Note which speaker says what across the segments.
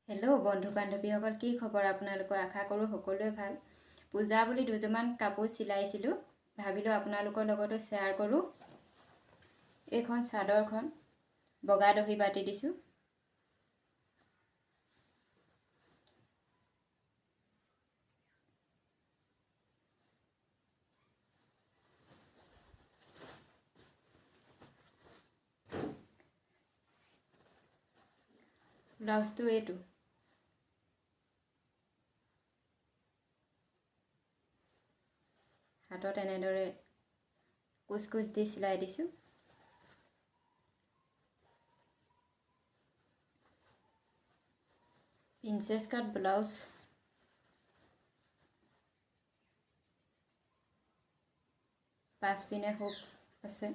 Speaker 1: Hello' বন্ধু বান্ধৱীসকল, কি খবৰ আপোনালোকৰ? আশা কৰোঁ সকলোৱে ভাল। পূজা বুলি দুযোৰমান কাপোৰ চিলাইছিলোঁ, ভাবিলোঁ আপোনালোকৰ লগতো শ্বেয়াৰ কৰোঁ। এইখন চাদৰখন বগা দহি বাতি দিছোঁ। ব্লাউজটো এইটো। হাতত এনেদৰে কোচ কোচ দি চিলাই দিছোঁ। Princess cut blouse. পাছপিনে হুক আছে।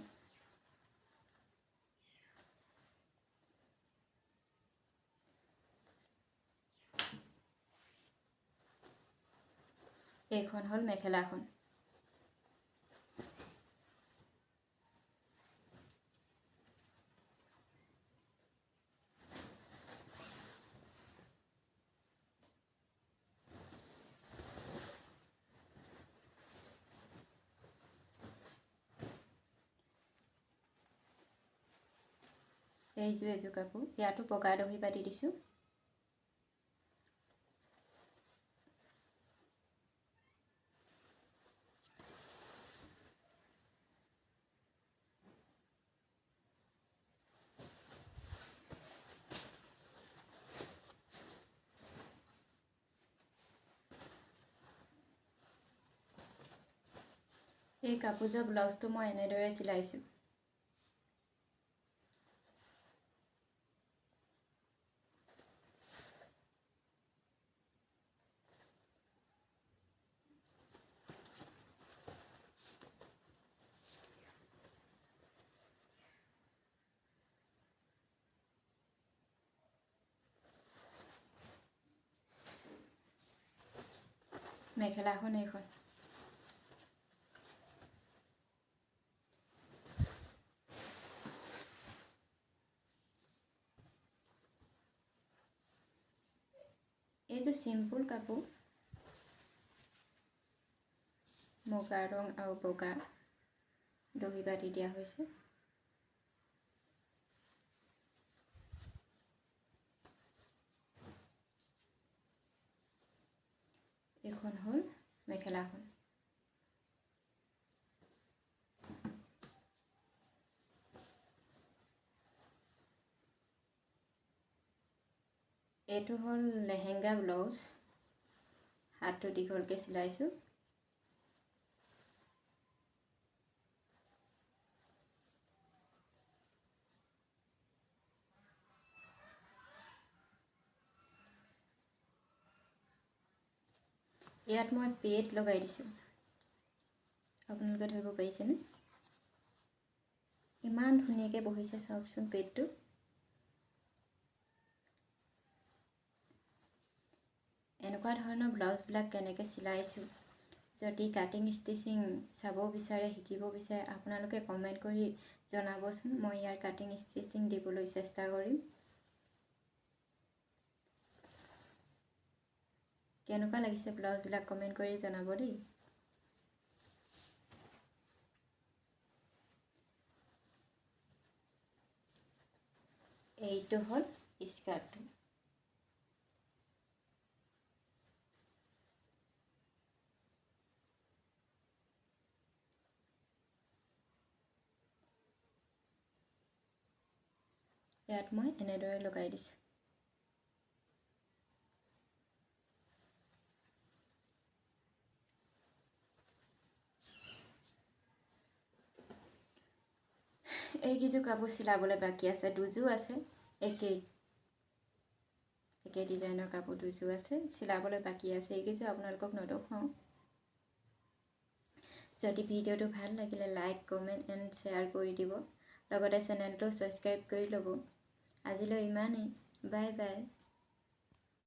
Speaker 1: এইখন হ'ল মেখেলাখন। এইযোৰ এযোৰ কাপোৰ, ইয়াতো বগা দহি পাতি দিছোঁ। এই কাপোৰযোৰ ব্লাউজটো মই এনেদৰে চিলাইছোঁ। মেখেলাখন এইখন। এইযোৰ চিম্পুল কাপোৰ, মুগা ৰং আৰু বগা দহি বাতি দিয়া হৈছে। এইখন হ'ল মেখেলাখন। এইটো হ'ল লেহেংগা ব্লাউজ। হাতটো দীঘলকৈ চিলাইছোঁ। ইয়াত মই পেট লগাই দিছোঁ, আপোনালোকে ধৰিব পাৰিছেনে? ইমান ধুনীয়াকৈ বহিছে, চাওকচোন পেটটো। এনেকুৱা ধৰণৰ ব্লাউজবিলাক কেনেকৈ চিলাইছোঁ, যদি কাটিং ষ্টিচিং চাব বিচাৰে, শিকিব বিচাৰে, আপোনালোকে কমেণ্ট কৰি জনাবচোন। মই ইয়াৰ কাটিং ষ্টিচিং দিবলৈ চেষ্টা কৰিম। কেনেকুৱা লাগিছে ব্লাউজবিলাক কমেণ্ট কৰি জনাব দেই। এইটো হ'ল স্কাৰ্টটো। ইয়াত মই এনেদৰে লগাই দিছোঁ। এইকেইযোৰ কাপোৰ চিলাবলৈ বাকী আছে, দুযোৰ আছে, একেই একে ডিজাইনৰ কাপোৰ দুযোৰ আছে, চিলাবলৈ বাকী আছে। এইকেইযোৰ আপোনালোকক নেদেখুৱাওঁ। যদি ভিডিঅ'টো ভাল লাগিলে লাইক, কমেণ্ট এণ্ড শ্বেয়াৰ কৰি দিব, লগতে চেনেলটো ছাবস্ক্ৰাইব কৰি ল'ব। আজিলৈ ইমানেই, বাই বাই।